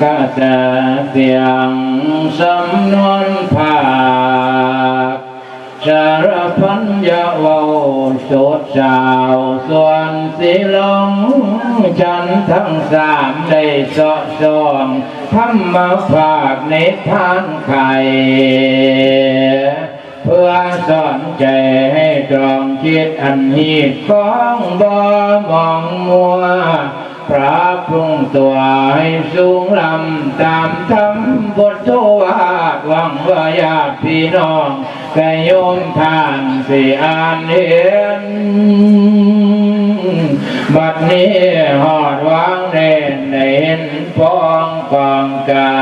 ກະແສສຽງສຳນວນພາກ ສາລະພັນຍະເວົ້າສົດສາວ ສ່ວນສີຫຼອງ ສັນທັງສາມໄດ້ເຊາະຊ່ອງ ທຳມະພາກນິພານໄຂ ເພື່ອສອນໃຈໃຫ້ຕອງຈິດອັນຮີດຄອງບໍ່ໝອງມົວ ປາບປຸງຕົວໃຫ້ສູງລ້ຳຕາມທຳພຸດໂທວາດ ຫວັງວ່າຍາດພີ່ນ້ອງ ແຕ່ໂຍມທ່ານຊິອ່ານເຫັນ ບັດນີ້ຮອດວາງແດນ ໄດ້ເຫັນປອງກອງກາ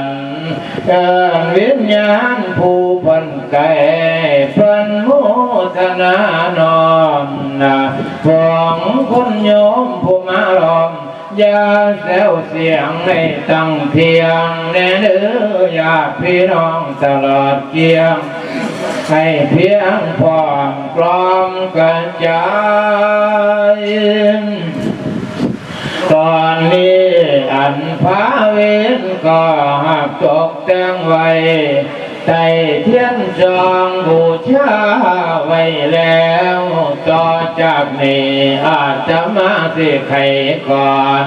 ນ ເຊີນວິນຍານຜູ້ເພິ່ນໄກ ເພິ່ນໂມທະນານ້ອມນະ ຂອງຄຸນໂຍມຜູ້ມາລ້ອມ ຢ່າແຊວສຽງໃຫ້ຕັ້ງທ່ຽງແດ່ເດີ ຍາດພີ່ນ້ອງຕະຫຼອດກ້ຽງ ໃຫ້ພຽງພ້ອມກລອມກະຈາຍ. ຕອນນີ້ອັນພາເວນກໍຮັບຕົກແຕ່ງໄວ້ ໄຕ້ທຽນຈອງບູຊາໄວ້ແລ້ວ ຕໍ່ຈາກນີ້ອາດຕະມາຊິໄຂກ່ອນ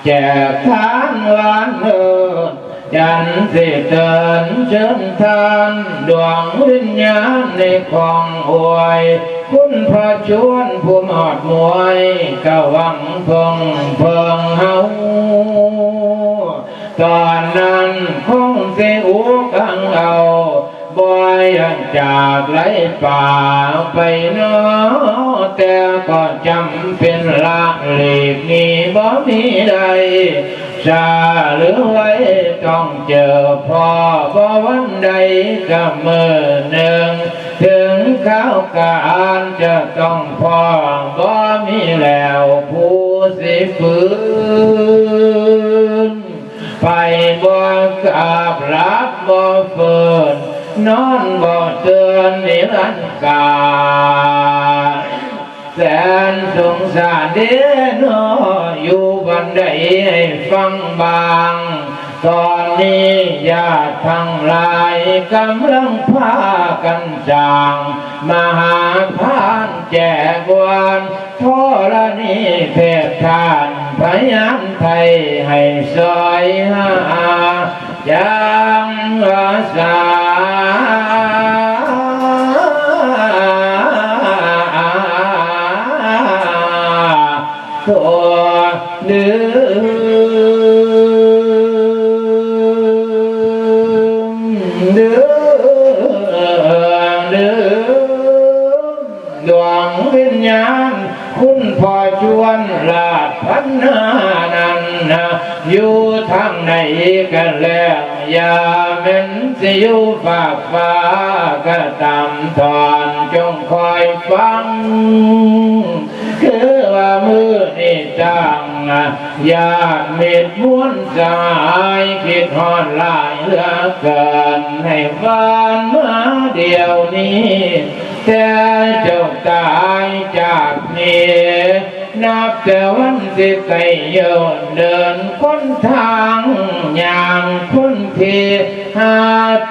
ແຈກທານວານເຮີດ ຈັນຊິເຕີນເຊີນທ່ານ ດວງວິນຍານໃນຂອງອວຍ ຄຸນພະຊວນຜູ້ມອດມວຍ ກະຫວັງເພິ່ງເພິ່ງເຮົາ ຕອນນັ້ນຄົງຊິອຸກອັງເອົາ ບໍ່ຢາກຈາກໄຫຼປ່າໄປນໍ ແຕ່ກໍຈຳເປັນລະຫຼີກໜີບໍ່ມີໄດ້ ຊາຫຼືໄວຕ້ອງເຈີພໍ້ ບໍ່ວັນໃດກໍມື້ໜຶ່ງ ເຖິງຄາວການຈະຕ້ອງພໍ້ ບໍ່ມີແລ້ວຜູ້ຊິຟື້ນ ໄປບໍ່ກາບ ຫຼັບບໍ່ຟື້ນ ນອນບໍ່ເຕີນນິລັນການ ແສນສົງສານເດເນາະ ຢູ່ບ່ອນໃດໃຫ້ຟັງບາງ ຕອນນີ້ຍາດທັງຫຼາຍກຳລັງພາກັນສ້າງ ມະຫາທານແຈກວານ ທໍລະນີເທບທ່ານ ພະຍານໄທໃຫ້ຊ່ອຍຫາ ຢ່າງວ່າສາທຸເດີ ເດີ ເດີ ດວງວິນຍານຄຸນພໍ່ຊວນລາດພັນນານັ້ນນະ ຢູ່ທາງໃດກັນແລ້ວ ຢ່າແມ່ນຊິຢູ່ຟາກຟ້າກໍຕາມ ທ່ອນຈົ່ງຄອຍຟັງ ຄືວ່າມື້ນີ້ຕັ້ງ ຍາດມິດມວນສະຫາຍ ຄິດຮອດຫຼາຍເຫຼືອເກີນ ໃຫ້ຜ່ານມາດຽວນີ້ ແຕ່ເຈົ້າຕາຍຈາກນີ້ ນັບແຕ່ວັນທີ່ໄກໂຍນ ເດີນຄົນທາງ ຍ່າງຄົນທີ່ ຫາ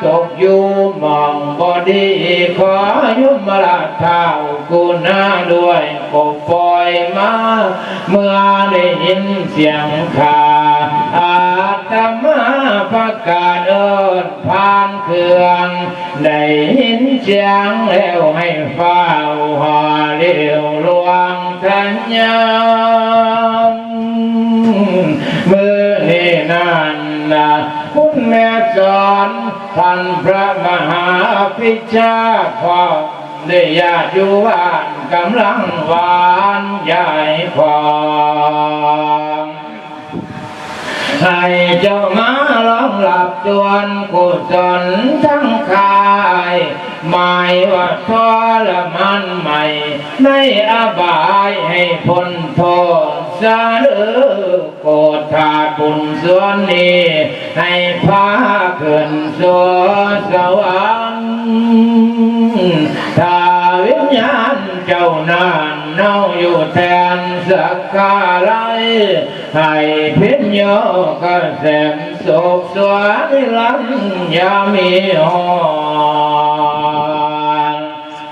ຕົກຢູ່ໝ່ອງບໍ່ດີ ຂໍຍົມມະລາດທ້າວກຸນາດ້ວຍ ກໍປ່ອຍມາ ເມື່ອໄດ້ຍິນສຽງຂ້າ ອາດຕະມາປະກາດເອີ້ນຜ່ານເຄື່ອງ ໄດ້ຍິນສຽງແລ້ວໃຫ້ຟ້າວຫໍ່ລຽວລວງທະຍານ ມື້ນີ້ນັ້ນນະ ຄຸນແມ່ສອນ ທ່ານພະມະຫາພິຊາ ພ້ອມດ້ວຍຍາດຢູ່ບ້ານ ກຳລັງຫວານຢາຍຂອງ ໃຫ້ເຈົ້າມາລອງລັບສ່ວນກຸສົນທັງຄ້າຍ ໝາຍວ່າທໍລະມານໃໝ່ ໃນອະບາຍໃຫ້ພົ້ນໂທດສາເດີ ໂປດທາດບຸນສ່ວນນີ້ ໃຫ້ພາຂຶ້ນສູ່ສະຫວັນ ຖ້າວິນຍານ ເຈົ້ານັ້ນເນົາຢູ່ແທນສັກກາໄລ ໃຫ້ພິນໂຍກະເສມສຸກສວນນິລັນຢ່າມີຫອນ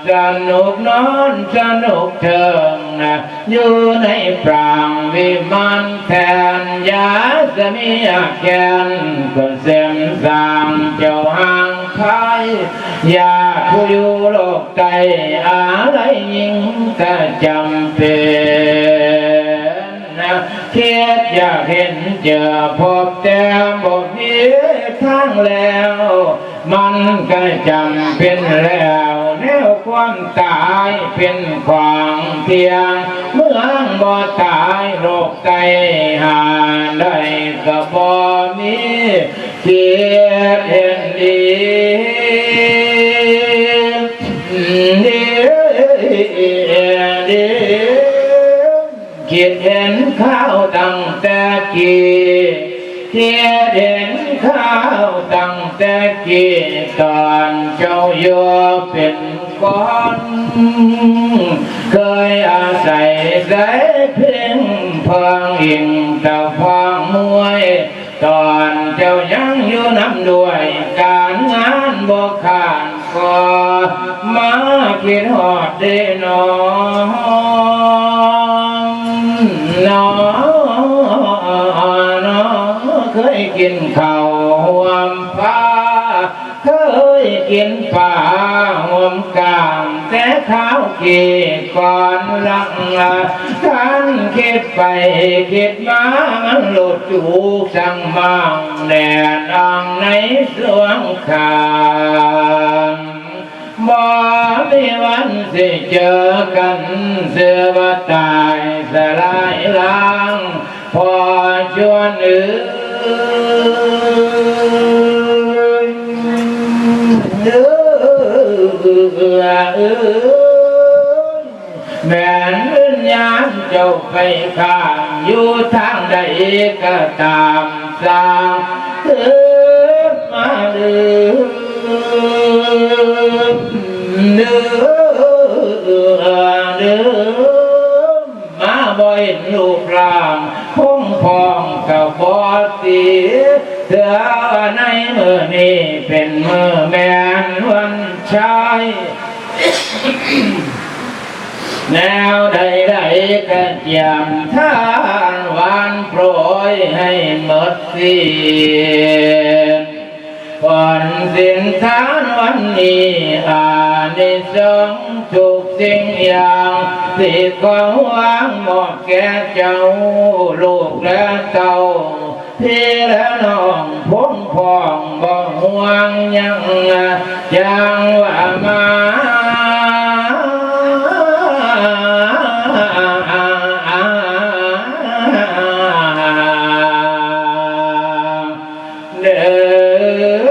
ສະໜຸກນອນສະໜຸກເທີງນະ ຢູ່ໃນປາງວິມານແທນ ຢາສະມີຍາແຄນກໍເສັມສ້າງເຈົ້າຮ່າງຄາຍ ຢາກຜູ້ຢູ່ໂລກໃຕ້ອາໄລຍິ່ງກະຈຳເປັນ ຄິດຢາກເຫັນເຈີພົບແຕ່ບໍ່ມີທາງແລ້ວ ມັນກະຈຳເປັນແລ້ວ ແນວຄວາມຕາຍເປັນຂອງທ່ຽງ ເມື່ອບໍ່ຕາຍໂລກໃຕ້ຫາໄດ້ກະບໍ່ມີ ຄິດເຫັນດີ ດີ ດີ ຄິດເຫັນຂ່າວຕັ້ງແຕ່ກີ້ ຄິດເຫັນຂ່າວຕັ້ງແຕ່ກີ້ ຕອນເຈົ້າຢູ່ເປັນຄົນ ເຄີຍອາໄສໃສເພິ່ງເພິ່ງອີງຕາພອງມວຍ ຕອນເຈົ້າຍັງຢູ່ນຳດ້ວຍ ການງານບໍ່ຂາດກໍມາຄິດຮອດເດ້ນ້ອງ ນ້ອງ ນ້ອງ ເຄີຍກິນເຂົ້າຮ່ວມພາ ເຄີຍກິນປາຮ່ວມກາງ ແຕ່ຄາວກີ້ກ່ອນຫຼັງ ຄັນຄິດໄປຄິດມາ ມັນຫຼຸດຈຸກຊັງມັງແໜ້ນອັງໃນຊ່ວງຂ້າງ ບໍ່ມີວັນຊິເຈີກັນ ເຊື່ອວ່າຕາຍສະຫຼາຍລ້າງ ພໍ່ຊວນເອີຍ ເອີ ເອີ ເອີ ແມ່ນວິນຍານເຈົ້າໄປຂ້າງຢູ່ທາງໃດກະຕາມ ສ້າງເກີດມາລືມ ລືມ ລືມ ມາບໍ່ເຫັນຮູບຮ່າງ ຄົງພ້ອງກະບໍ່ຕີ ເທື່ອໃນມື້ນີ້ເປັນມື້ແມ່ນວັນຊາຍ ແນວໃດໆກະກຽມທານຫວານໂປຣຍໃຫ້ໝົດສິ້ນ ຜົນສິນທານວັນນີ້ ອານິສົງທຸກສິ່ງຢ່າງ ທີ່ຂໍວາງມອບແກ່ເຈົ້າ ລູກແລະເຕົ້າ ພີ່ແລະນ້ອງ ພົງພ້ອງບໍ່ຫ່ວງຫຍັງ ຈັ່ງວ່າມາ ເດີ ເດີ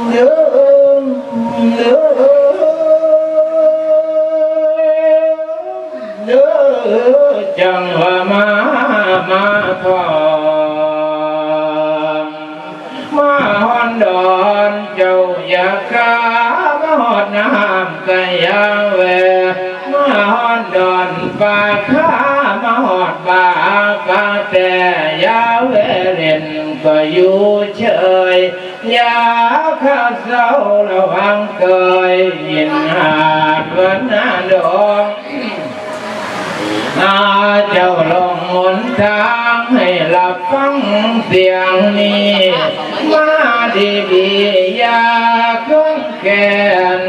ເດີ ເດີ ຈັ່ງວ່າມາ ມາພ້ອມ ມາຮອນດອນເຈົ້າຢ່າກາ ມາຮອດນ້ຳກະຢ່າແວ່ ມາຮອນດອນປ່າຄາ ມາຮອດປ່າ ປ່າແຕ່ຢ່າແວ່ຫຼິ້ນ ກໍຢູ່ເຊີຍ ຢ່າຄາເຊົາລະວັງເກີຍ ຍິນຫາດວັນນາດອງ ອາເຈົ້າລອງຫົນທາງໃຫ້ລັບຟັງສຽງນີ້ ມາດີໆ ຢ່າເຄືອງແຄ້ນ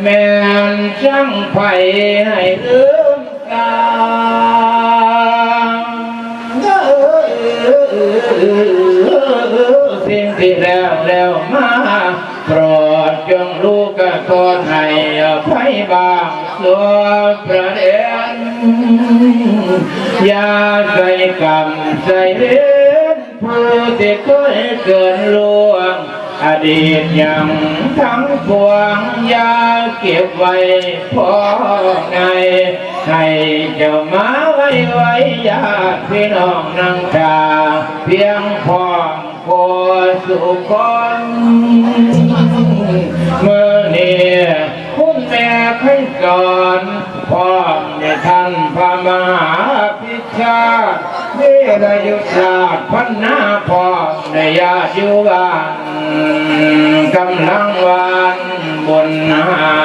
ແມ່ນຈັ່ງໃຜໃຫ້ລືມ ກາງ ເອີ ເອີ ເອີ ເອີ ສິ່ງທີ່ແລ້ວແລ້ວມາ ໂປດຈົ່ງລູກກະໂທດໃຫ້ອະໄພບາງຊົ່ວປະເດັນ ຢ່າໃສ່ກຳໃສ່ເວນ ຜູ້ທີ່ເຄີຍເກີນລ່ວງ ອະດີດຫຍັງທັງປວງ ຢ່າເກັບໄວ້ພໍໃນ ໃຫ້ເຈົ້າມາໄວໆ ຍາດພີ່ນ້ອງນັ່ງຖ້າ ພຽງພ້ອມຄູ່ສູ່ຄົນ ມື້ນີ້ ດອນ ພ້ອມດ້ວຍທ່ານພະມະຫາພິຊາດ ວິລະຍຸດຊາດ ພັນນາ ພ້ອມດ້ວຍຍາດຢູ່ບ້ານ ກຳລັງຫວານບຸນຫາ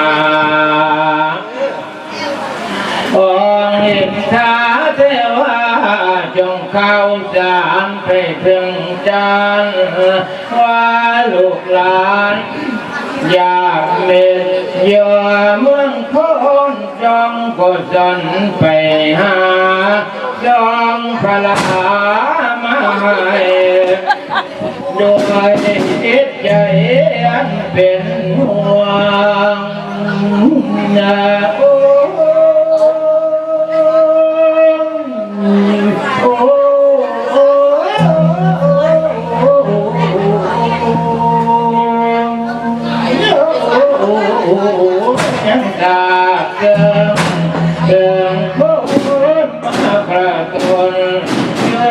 ອອງອິນທາເທວາ ຈົ່ງຂ່າວສານໄປເຖິງຈານ ວ່າລູກຫຼານ ຢາກເມັດຢູ່ເມືອງໂຂງ ຈົ່ງກຸສົນໄປຫາ ຈົ່ງພະລາມາໃຫ້ ດ້ວຍຈິດໃຈອັນເປັນຫ່ວງນາ ໂອ້ ໂອ້ ໂອ້ ຍັງຕາກເຕີງ ເຖິງຜູ້ມາກະຕຸ້ນ ເພື່ອ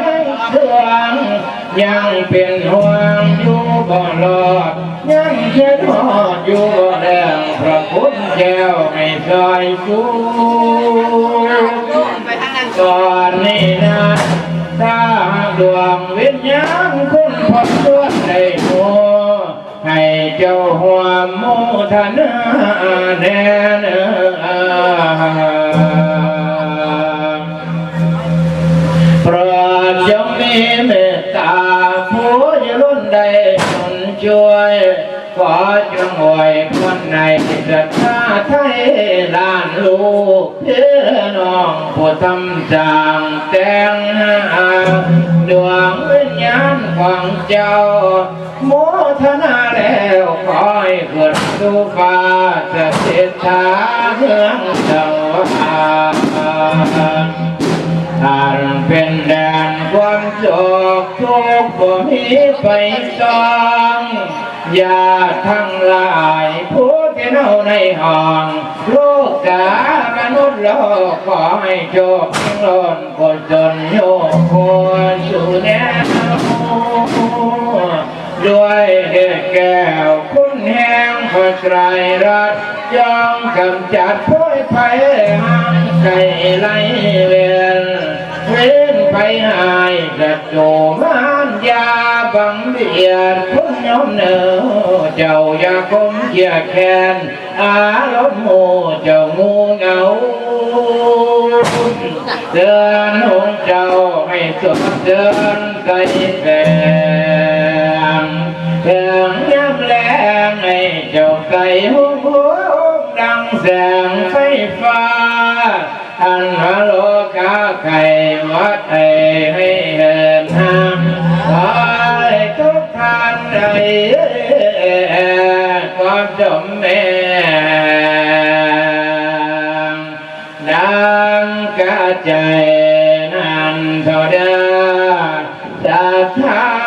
ໃຫ້ເຄື່ອງ ຍັງເປັນຫ່ວງຢູ່ບໍ່ລອດ ຍັງຄິດຮອດຢູ່ແລ້ວ ພະຄຸນແກ້ວໃຫ້ຊ່ອຍຊູ ຕອນນີ້ນະ ຖ້າຫາກດວງວິນຍານຄຸນພໍ່ຊວນໄດ້ຮູ້ ໃຫ້ເຈົ້າຮ່ວມໂມທະນາແດ່ເດີ. ໂປດຈົ່ງມີເມດຕາຜູ້ຍະລຸນໄດ້ຊົມຊ່ວຍ ຂໍຈົ່ງອວຍພອນໃຫ້ສັດທາໄທລ້ານລູກ ພີ່ນ້ອງຜູ້ທຳສ້າງແຕ່ງຫາ ດວງວິນຍານຂອງເຈົ້າ ໂມທະນາແລ້ວ ຂໍໃຫ້ຂຶ້ນສູ່ຟ້າສະຖິດຖາເຮືອນສະຫວ່າງ ອັນເປັນແດນຄວາມໂສກທຸກບໍ່ມີໄຟສ່ອງ ຍາດທັງຫຼາຍຜູ້ທີ່ເຮົາໃນຫ້ອງ ໂລກາມະນຸດໂລກ ຂໍໃຫ້ໂຊກທັງລົ້ນ ກຸສົນໂຍໂຄສູ່ແນວ ດ້ວຍເດດແກ້ວຄຸນແຮງພະໄຕຣະລັດ ຈົ່ງກຳຈັດໂພຍໄພ ຮັງໄກໄລເວນ ເວນໄພຮ້າຍສັດຕູມານ ຢ່າບັງບຽດຄົນຍອມເນີ ເຈົ້າຢ່າຄົມຄຽດແຄ້ນ ອາລົມໂມເຈົ້າງູເຫງົາ ເຕືອນຫົວເຈົ້າໃຫ້ສົດຊື່ນໃສແສງ ເຖິງຍາມແລງໃຫ້ເຈົ້າໃສຮຸ່ງໂຮງ ດັ່ງແສງໄຟຟ້າ ອັນມະໂລກາໄຂວັດໃຫ້ ໃຫ້ເຫີນຮາມ ຂໍໃຫ້ທຸກທ່ານໄດ້ຄວາມສົມແໝ່ງ ດັ່ງກະໃຈນັ້ນເທົ່າເດີ ສາທາ